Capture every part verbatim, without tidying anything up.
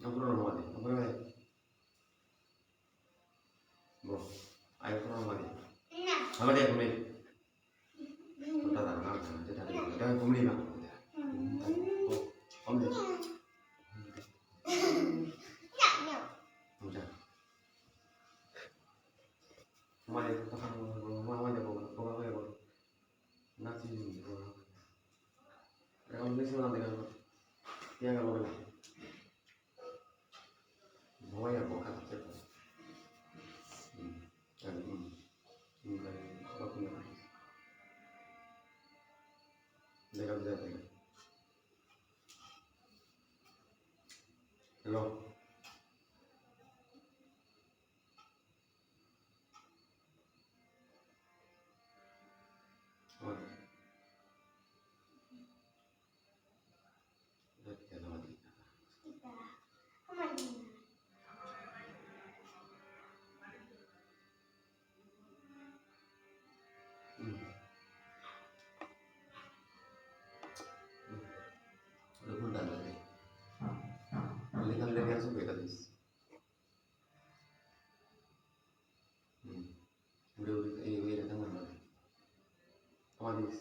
Ang puro na mali. Ang puro na. Bo. Ay, ang puro na mali. Ang mali, ang mali. Ang tata, ang tata, ang tata, ang tata, ang mali na. Bo, ang mali. Ang tata. Ang mali, ang mali, ang mali, ang mali. Nasi, ang mali. Ang mali, ang mali. Yang ang mali. Voy a boca, ¿cierto? Mm, mm, mm, mm, deja, deja, deja. Hello. Hola. Hmm. Udah, udah, eh, udah datang mana? Apa, Dis?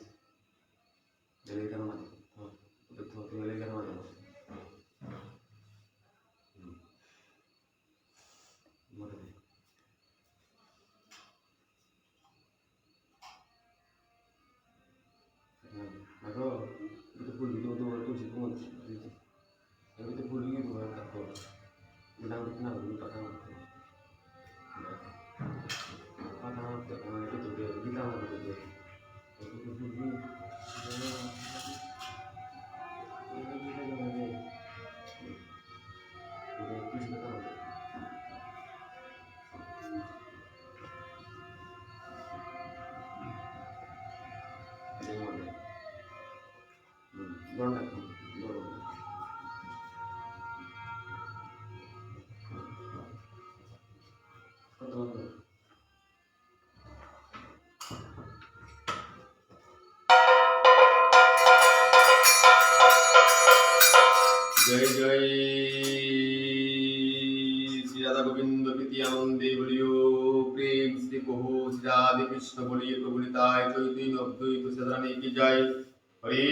Udah datang mana? Oh, udah tuh, udah datang mana? Hmm. Mana, Dis? Ako, ito po, dito, ito, ito, si Pungo. Ito po, dito, ito, ito. Ulang ko na, ulang pa ka. Patang, ito, ito, ito, ito, ito, ito. Ito po, dito. Ito, ito, ito, ito. জয় জয় শ্রী রাধা গোবিন্দ প্রীতি আনন্দে বলিও, প্রেম শ্রী প্রভু শ্রী রাধে কৃষ্ণ বলিয়ে প্রভু নিতাই চৈতন্য অদ্বৈত শ্রী রাধা রানী কি জয়। হরে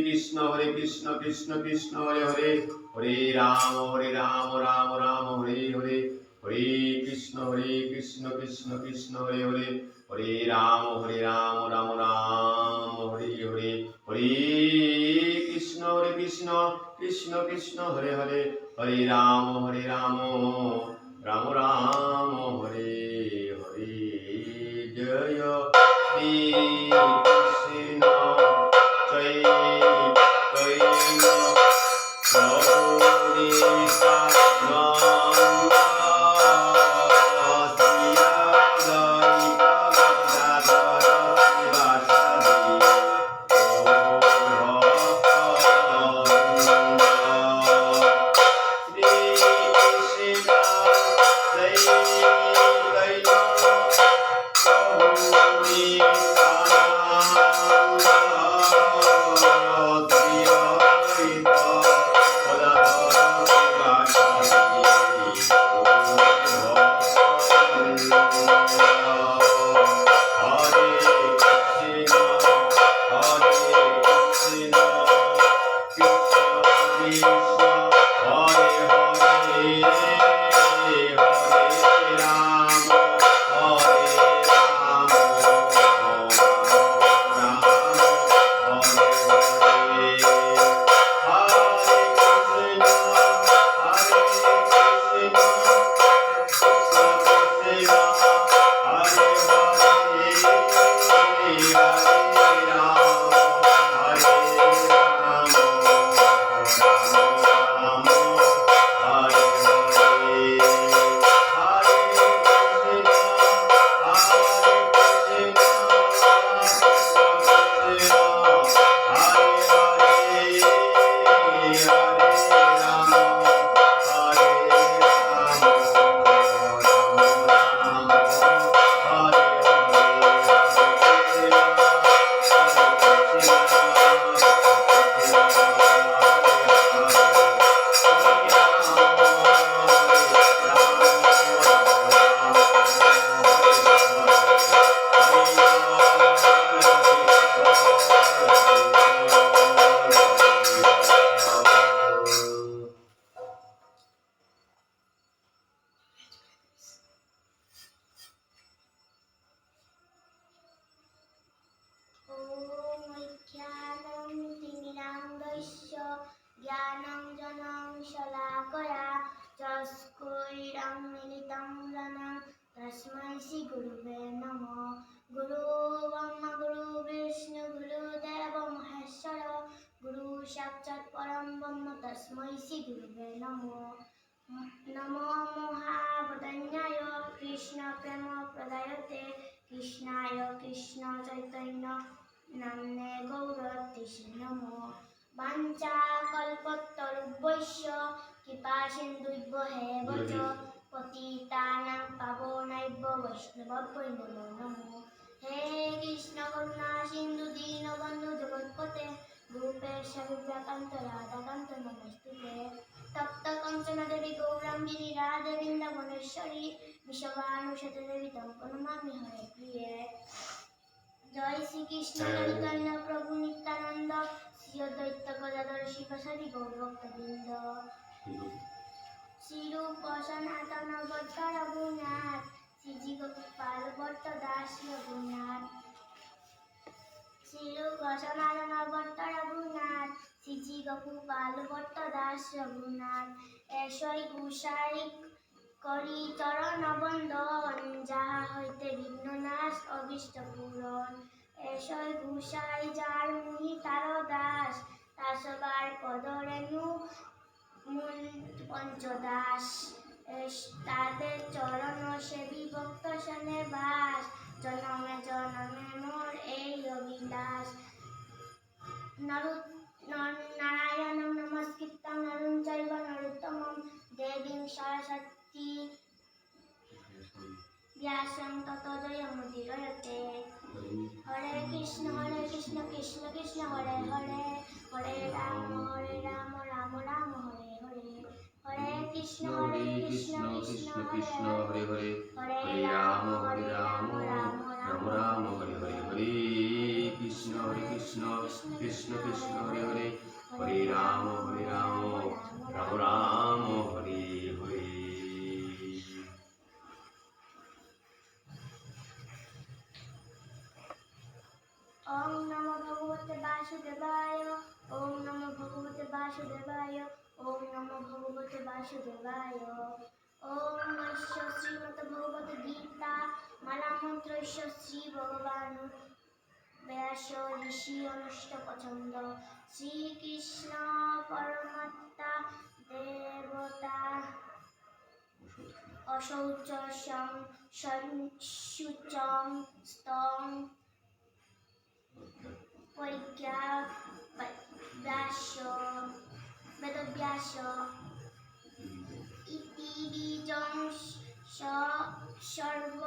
কৃষ্ণ হরে কৃষ্ণ কৃষ্ণ কৃষ্ণ হরে হরে, হরে রাম হরে রাম রাম রাম হরে হরে, হরে কৃষ্ণ হরে কৃষ্ণ কৃষ্ণ কৃষ্ণ হরে হরে, হরে রাম হরে রাম রাম রাম হরে হরে, হরে কৃষ্ণ হরে কৃষ্ণ কৃষ্ণ কৃষ্ণ হরে হরে, হরে রাম হরে রাম রাম রাম হরে হরে। জয় শ্রী কৃষ্ণ চৈতন্য প্রভু নিত্যানন্দ শ্রী অদ্বৈত গদাধর শ্রীবাসাদি গৌর ভক্তবৃন্দ। ঐশী গুরুবে নমঃ। নমো মহাবদন্যায় কৃষ্ণ প্রেম প্রদায়তে কৃষ্ণায় কৃষ্ণ চৈতন্য নাম্নে গৌরতৃষে নমঃ। বাঞ্ছা কল্পতরুভ্যশ্চ কৃপা সিন্ধুভ্য এব চ পতিতানাং পাবনেভ্য বৈষ্ণবেভ্যো নমো নমঃ। হে কৃষ্ণ করুণা সিন্ধু দীনবন্ধু জগৎপতে গোপেশ গোপিকাকান্ত রাধাকান্ত নমস্তুতে। তপ্ত কাঞ্চন দেবী গৌরাঙ্গী রাধে বৃন্দাবনেশ্বরী বৃষভানুসুতে দেবী তং প্রণমামি হরে প্রিয়ে। জয় শ্রীকৃষ্ণ চৈতন্য প্রভু নিত্যানন্দ শ্রী অদ্বৈত গদাধর শ্রীবাসাদি গৌরভক্তবৃন্দ। শ্রীরূপ সনাতন গৌর রঘুনাথ শ্রীজী গোপাল ভট্ট দাস রঘুনাথ। শ্রীরূপ সনাতন ভট্ট রঘুনাথ শ্রীজী গোপাল ভট্ট দাস রঘুনাথ। এসই গোসাই করি চরণ বন্দন, যাহা হইতে বিঘ্ন নাশ অভীষ্ট পূরণ। এসই গোসাই যার মুনি তার দাস, তার সবার পদরেণু মূল পঞ্চদাস। এস-, তাদের চরণ সেবি ভক্ত সেনে বাস, জনমে জনমে মোর এই অভিলাষ। নরো-, ন-, নারায়ণং নমস্কৃত্যং নরং চৈব নরোত্তমম, দেবীং সরস্বতী ব্যাসং ততো জয়মুদীরয়েতে। হরে কৃষ্ণ, হরে কৃষ্ণ, কৃষ্ণ কৃষ্ণ, হরে হরে, হরে রাম, হরে রাম, রাম রাম, হরে হরে। হরে কৃষ্ণ, হরে কৃষ্ণ, কৃষ্ণ কৃষ্ণ, হরে হরে, হরে হরে রাম, হরে রাম, রাম রাম, হরে হরে। হরে কৃষ্ণ, হরে কৃষ্ণ, কৃষ্ণ কৃষ্ণ, হরে হরে, হরে রাম, হরে রাম, রাম রাম, হরে হরে। ওম নমো ভগবতে বাসুদেবায়, ওম নমো ভগবতে বাসুদেবায়, ওম নমো ভগবতে বাসুদেবায়। ওম নমো শ্রীমদ্ভগবদ্গীতা মালা মন্ত্রস্য শ্রী ভগবান ব্যাস ঋষি অনুষ্টপছন্দ। শ্রীকৃষ্ণ পরমাত্মা দেবতা অশৌচসং সং-, শুচং স্তং পরিজ্ঞা ব্যাস, বেদব্যাস। ইতি বীজং স-, সর্ব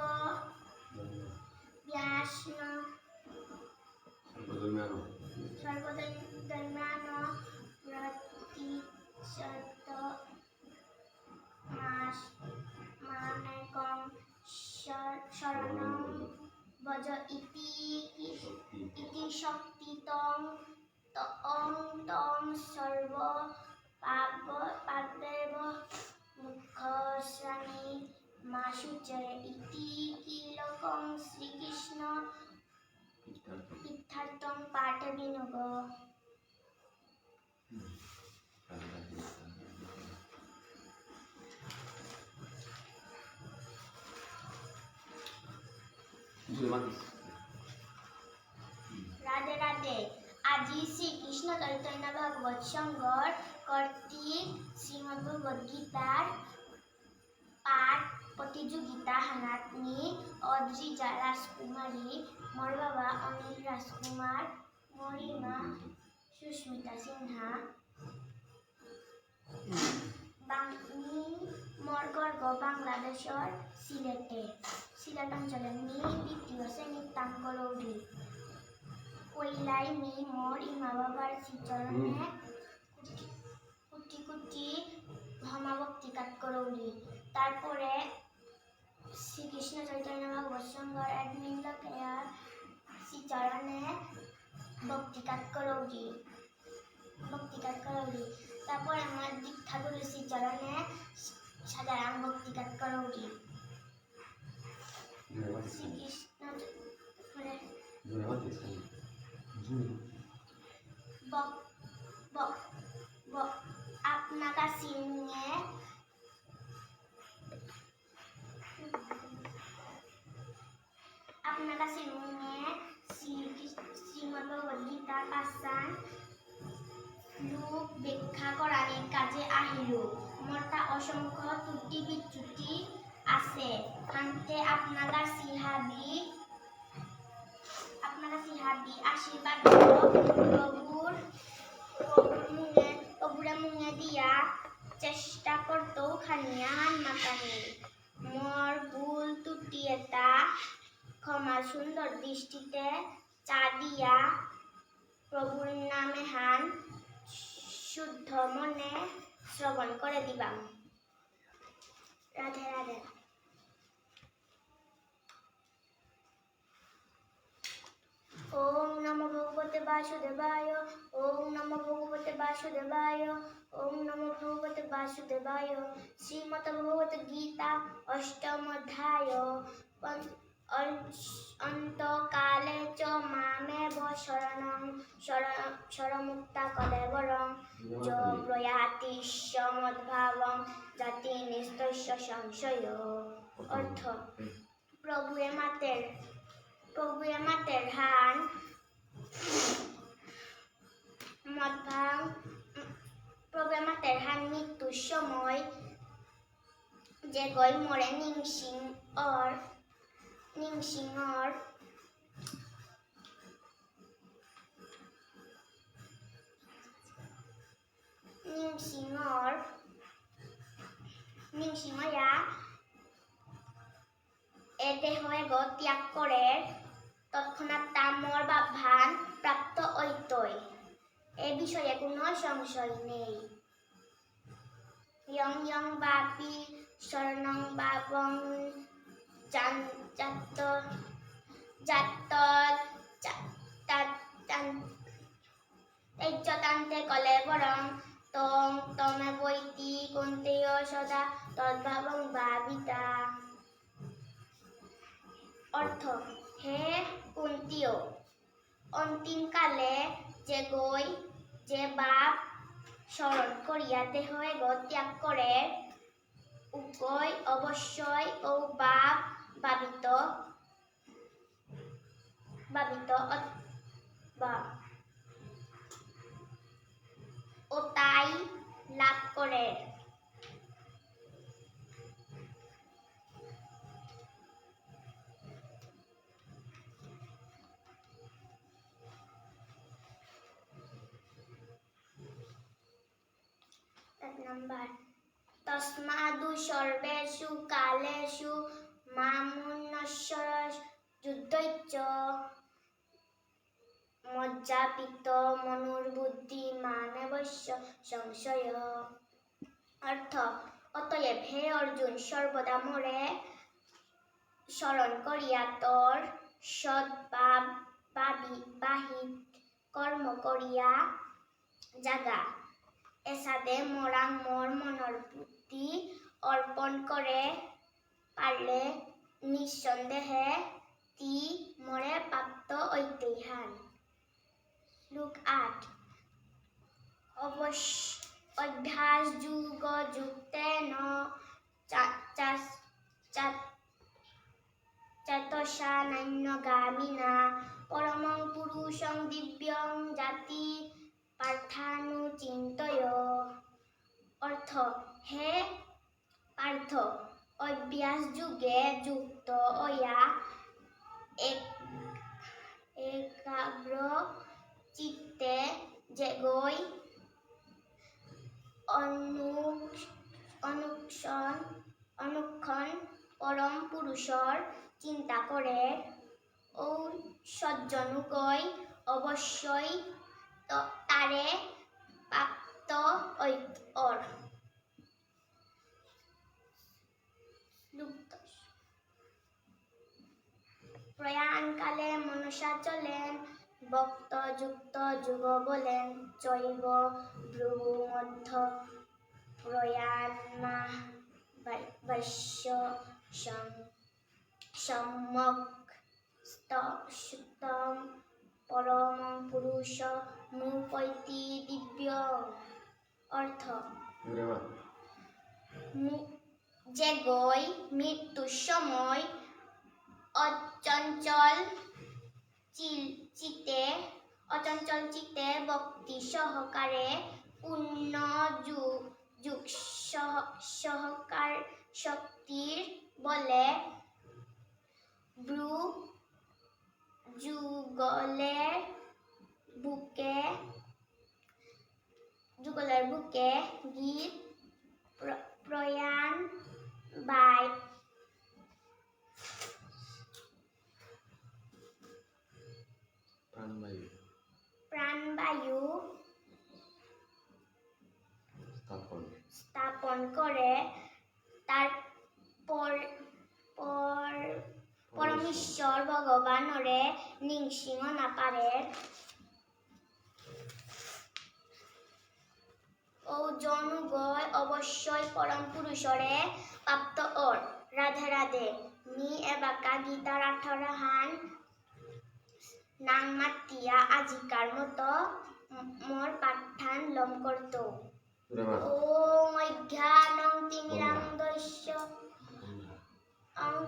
ব্যাস সর্বধর্মান প্রতি মাস-, মামেকং শ-, শরণং ব্রজ ইতি কি-, ইতি শক্তিতং ত-, অং তং সর্ব পাপ-, পাপেভ্য মোক্ষয়িষ্যামি মা শুচয়। ইতি কীলকং শ্রীকৃষ্ণ কীর্তন পাঠে বিনিয়োগ। রাধে রাধে। আজি শ্রীকৃষ্ণ চৈতন্য ভাগবত সংঘর কর্তৃক শ্রীমদ্ভগবদ্গীতার পাঠ প্রতিযোগিতা হানাত মি অদ্রিজা রাজকুমারী, মোর বাবা অনিল রাজকুমার, মোর ইমা সুস্মিতা সিনহা। বাং-, মি মোর ঘরগ বাংলাদেশর সিলেটে, সিলেট অঞ্চলে। মি দ্বিতীয় শ্রেণীত তাঙ করৌরি। পইলাই মি মোর ইমা বাবার শ্রীচরণে কুটি কুটি ক্ষমা ভক্তি কাত করৌরি। তারপরে শ্রীকৃষ্ণ চৈতন্য ভাগবত সংঘর admin লোকে আর শ্রীচরণে ভক্তি কাত করৌরি, ভক্তি কাত করৌরি। তারপরে আমার দীক্ষাগুরু শ্রীচরণে সাধারণ ভক্তি কাত করৌরি। শ্রীকৃষ্ণ চ-, মানে, বক-, বক-, বক-, আপনাকা সিংহে আপনার কাছে মনে শ্রী-, শ্রীমদ্ভগবদ্গীতা পাঠহান লোক ব্যাখ্যা করানির কাজে আহিল। মোরতা অসংখ্য ত্রুটি বিচ্যুতি আছে। হান্তে আপনারা সিহাবি, আপনারা সিহাবি আশীর্বাদ করো। প্রভুর, প্রভুর মুঙে, প্রভুরে মুঙে দিয়া চেষ্টা করতেও খানিয়া হান মাতানি। মোর ভুল ত্রুটি এতা ক্ষমা সুন্দর দৃষ্টিতে চা দিয়া প্রভুর নামে হান শুদ্ধ মনে শ্রবণ করে দিবাং। রাধে রাধে। ওম নমো ভগবতে বাসুদেবায়। ওম নমো ভগবতে বাসুদেবায়। ওম নমো ভগবতে বাসুদেবায়। শ্রীমদ ভগবত গীতা অষ্টম অধ্যায়। পন-, অন-, অন্তকালে চ মামেব শরণং শর-, শরমুক্তা কলেবরং। য প্রয়াতি স মদ্ভাবং যাতি নিস্তস্য সংশয়। অর্থ, প্রভুয়ে মাতের, প্রভুয়ে মাতের হান মদ্ভাবং, প্রভুয়ে মাতের হান মৃত্যুর সময় যেগই মোরে নিংসিং অর, নিংসিং অর, নিংসিং অর, নিংসিং অয়া এ দেহ এগ ত্যাগ করের, তৎক্ষণাৎ তা মোর ভাবহান প্রাপ্ত অইতই। এ বিষয়ে কোনো সংশয় নেই। যং যং বাপি শরণং বাপং জান-, জাত-, জাত-, জা-, তা-, তান-, তেজ্যতান্তে কলেবরং তং তমেবৈতি কৌন্তেয় সদা তদ্ভাবং ভাবিতা। অর্থ, হে কুন্তীয়, অন্তিমকালে যেগই যে ভাব স্মরণ করিয়া দেহ এগ ত্যাগ করের, উগই অবশ্যই ও ভাব ভাবিত, ভাবিত অত-, বা ও তাই লাভ করে। এক নম্বর, তস্মাদু সর্বেষু কালেষু মামনুশস্ব যুধ্যৈচ্ছ মজ্জাপিত মনুর্বুদ্ধি মামেবৈষ্য সংশয়। অর্থ, অতএব হে অর্জুন, সর্বদা মোরে স্মরণ করিয়া তোর সদ্ভাব বাহি-, বাহিত কর্ম করিয়া যাগা। এসাদে মোরাং মোর মনর বুদ্ধি অর্পণ করে পারলে নিঃসন্দেহে তি মোরে প্রাপ্ত অইতেই হান। শ্লোক আট। অবশ্য-, অভ্যাস যোগ যুক্তেন চা-, চা-, চা-, চেতসা নান্যগামিনা পরমং পুরুষং দিব্যং যাতি পার্থানুচিন্তয়। অর্থ, হে পার্থ, অভ্যাস যোগে যুক্ত অয়া এক-, একাগ্র চিত্তে যেগই অনু-, অনুক্ষণ, অনুক্ষণ পরম পুরুষর চিন্তা করে, ও সজ্জনুগই অবশ্যই ত-, তারে প্রাপ্ত অইত-, অর। শ্লোক দশ। প্রয়াণকালে মনসা চলেন, ভক্ত যুক্ত যোগ বলেন, চৈব ভ্রু মধ্য প্রয়াণ মা-, বা-, বাস্য সম-, সম্যক স্ত-, স্তম পরমং পুরুষ মুপৈতি দিব্যং। অর্থ, জোরে বল। মু-, যেগই মৃত্যুর সময় অচঞ্চল চিল-, চিতে অচঞ্চল চিত্তে ভক্তি সহকারে পূর্ণ যু-, যুগ সহ-, সহকার শক্তির বলে ব্রু যুগলের বুকে, যুগলের বুকে গীত প্র-, প্রয়াণ বাই। প্রাণবায়ু। প্রাণবায়ু স্থাপন। স্থাপন করে তার পর-, পর-, পরমেশ্বর ভগবানরে নিংসিং না পারে। ঔ জনুগয় অবশ্যই পরম পুরুষরে প্রাপ্ত অর। রাধে রাধে। মি এবাকা গীতার আঠারো হান নাঙ মাতিয়া আজিকার মতো ম-, মোর পাঠহান লম করতৌ। ধন্যবাদ। ॐ अज्ञानतिमिरान्धस्य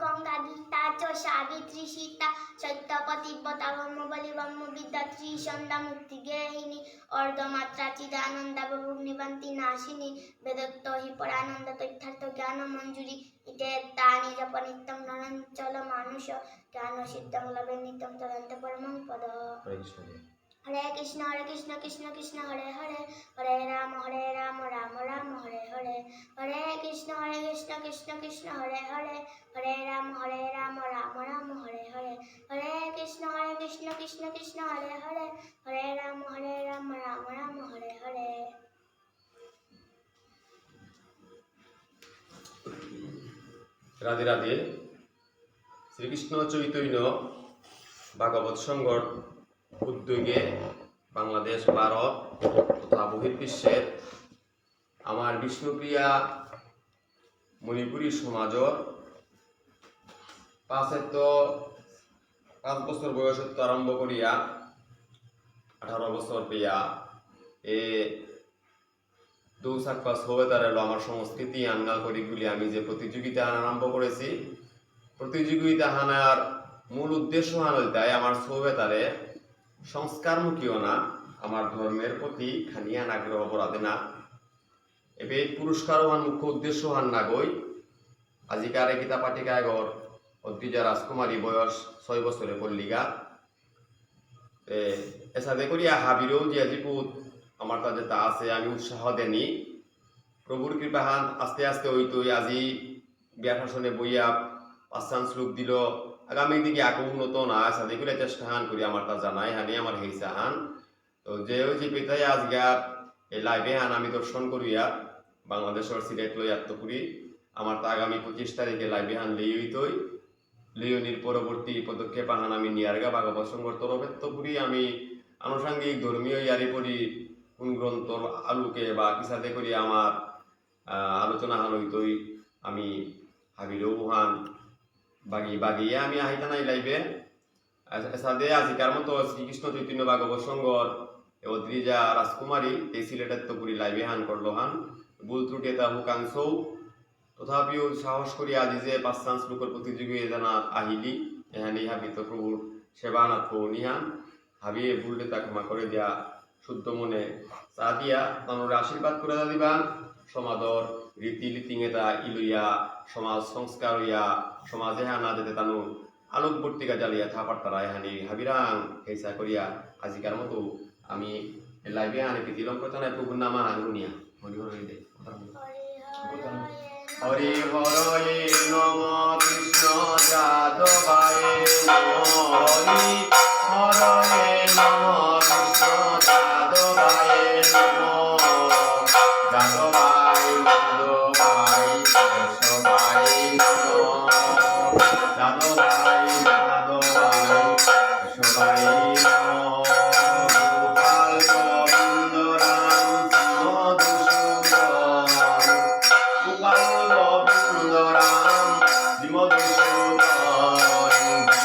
गङ्गा गीता च सावित्री सीता सत्यवती ब्रह्मचारिणी ब्रह्मविद्या त्रिसन्ध्या मुक्तिगेहिनी अर्धमात्रा चिदानन्दा भवभूनिवान्तिनाशिनी वेदोत्तरी परानन्दा तथ्यात्मज्ञानमञ्जुरी इत्येतानि जपा नित्यं नराणां चोल्लमानुषज्ञानसिद्धिं लभेन्नित्यं तदन्ते परमं पदम्। হরে কৃষ্ণ। হরে কৃষ্ণ, হরে কৃষ্ণ, কৃষ্ণ কৃষ্ণ, হরে হরে, হরে রাম, হরে রাম, রাম রাম, হরে হরে। হরে কৃষ্ণ, হরে কৃষ্ণ, কৃষ্ণ কৃষ্ণ, হরে হরে, হরে রাম, হরে রাম, রাম রাম, হরে হরে। হরে কৃষ্ণ, হরে কৃষ্ণ, কৃষ্ণ কৃষ্ণ, হরে হরে, হরে রাম, হরে রাম, রাম রাম, হরে হরে। রাধে রাধে। শ্রীকৃষ্ণ চৈতন্য ভাগবত সংঘর উদ্যোগে বাংলাদেশ, ভারত তথা বহির্বিশ্বের আমার বিষ্ণুপ্রিয়া মণিপুরী সমাজর পাঁচেত্ত, পাঁচ বছর বয়সেত্ত আরম্ভ করিয়া আঠারো বছর পেয়া এ দৌসাকপা সৌবেতারে লো আমার সংস্কৃতি আনগা করি বুলি আমি যে প্রতিযোগিতা আরম্ভ করেছি, প্রতিযোগিতা হানার মূল উদ্দেশ্য হান হইতাই আমার সৌবেতারে সংস্কারমুখী অনা, আমার ধর্মের প্রতি খানি আন আগ্রহ করাতে না। এবে পুরস্কার হান মুখ্য উদ্দেশ্য হান নাগই। আজিকার এ গীতা পাঠিকা এগর অদ্রিজা রাজকুমারী বয়স ছয় বছরে পল্লিগা। এ, এসাদে করিয়া হাবিরেও যে আজি পুত আমার তা যেতা আছে, আমি উৎসাহ দেনি। প্রভুর কৃপাহান আস্তে আস্তে হইতই। আজি বিয়ার আসনে বইয়া পাঁচহান শ্লোক দিল, আগামী দিকে আকো উন্নত না, এসাদে করে চেষ্টাহান করি আমার তা জানাই হানি আমার হেইসাহান। তো যে ওই যে পিতাই আজকে এই live এহান আমি দর্শন করিয়া বাংলাদেশের সিলেট লই আত্মপুরি আমার তা আগামী পঁচিশ তারিখে live এহান লেই হইতই। লিওনির পরবর্তী পদক্ষেপ আহান আমি নিয়ারগা ভাগবত সংঘর তরফেত্ত করি আমি আনুষঙ্গিক ধর্মীয় ইয়ারি করি কোন গ্রন্থর আলোকে বা কিসাদে করি আমার, আহ, আলোচনা হান হইতই আমি হাবিরেও হান বাগি বাগিয়ে আমি আহিতা নাই live এ। এস-, এসাদে আজিকার মতো শ্রীকৃষ্ণ চৈতন্য ভাগবত সংঘর এ অদ্রিজা রাজকুমারী এই সিলেটেত্ত করি live এহান করলো হান। ভুল ত্রুটি এতা হুকাংসৌ। তথাপিও সাহস করি আজি যে পাঁচহান শ্লোকর প্রতিযোগী এজানা আহিলি, এহানি হাবিত প্রভুর সেবা না থৌনিহান, হাবিয়ে ভুল এতা ক্ষমা করে দিয়া শুদ্ধ মনে চা দিয়া তানুরে আশীর্বাদ করে দিবা। সমাজর রীতি নীতি এতা ইলইয়া, সমাজ সংস্কার হইয়া, সমাজে হানা যেতে তানু আলোকবর্তিকা জ্বালিয়া থাপার তারা এহানি হাবিরাং হেসা করিয়া আজিকার মতো আমি live এ আনে প্রীতি লম করতে নাই প্রভুর নাম আহান গুনিয়া। হরি হরি দে। হরি হরয়ে নমঃ কৃষ্ণ যাদবায় নমঃ। হরি হরয়ে নমঃ কৃষ্ণ যাদবায় নমঃ। যাদবায় মাধবায় কেশবায় নমঃ। যাদবায় মাধবায় কেশবায় নমঃ। গোপাল গোবিন্দ রাম শ্রীমধুসূদন। গোপাল গোবিন্দ রাম শ্রীমধুসূদন।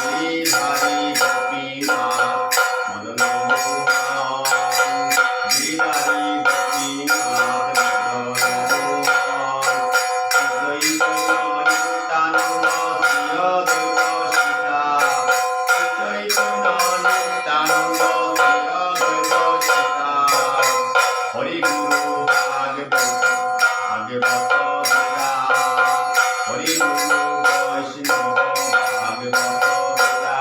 গিরিধারী গোপীনাথ মদন মোহন। গিরিধারী গোপীনাথ মদন মোহন। অদ্বৈত নিত্যানন্দ শ্রী অদ্বৈত হরি গুরু বৈষ্ণব ভাগবত গীতা।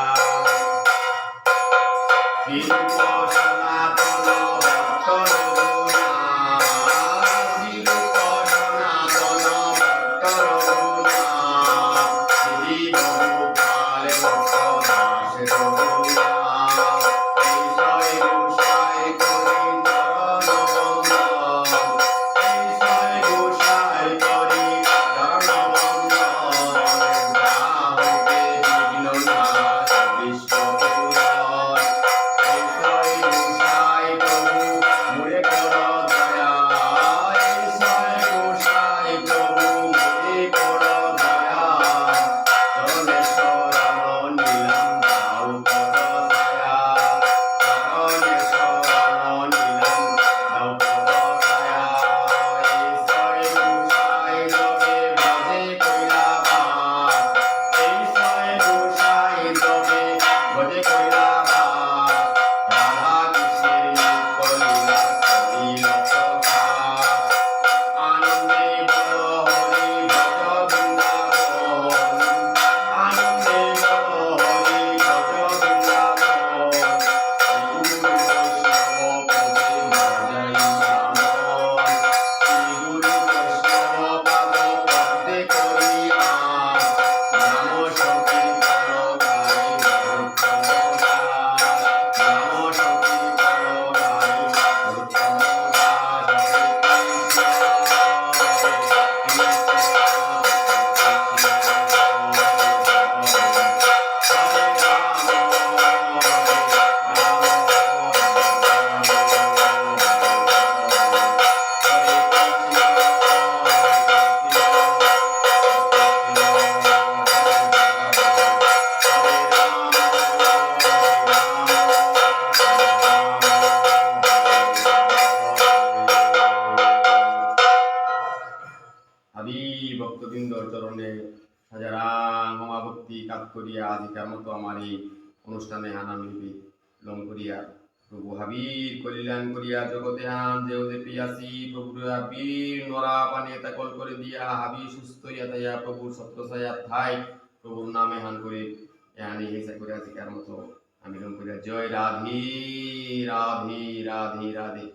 হাবি ভক্তবৃন্দর চরণে হাজারাং ক্ষমাভক্তি কাত করিয়া আজিকার মতো আমার এই অনুষ্ঠানে হানা মিলবি লম করিয়া প্রভু হাবির কল্যাণ করিয়া জগতে হান যেও যে পিয়াসি প্রভু হাবির নরা পানে তাকল করে দিয়া হাবি সুস্থ ইয়া তাইয়া প্রভুর ছত্র ছায়া থাই প্রভুর নামে হান করে এহানি হেসা করে আজিকার মতো আমি লম করিয়া জয় রাধে রাধে রাধে রাধে।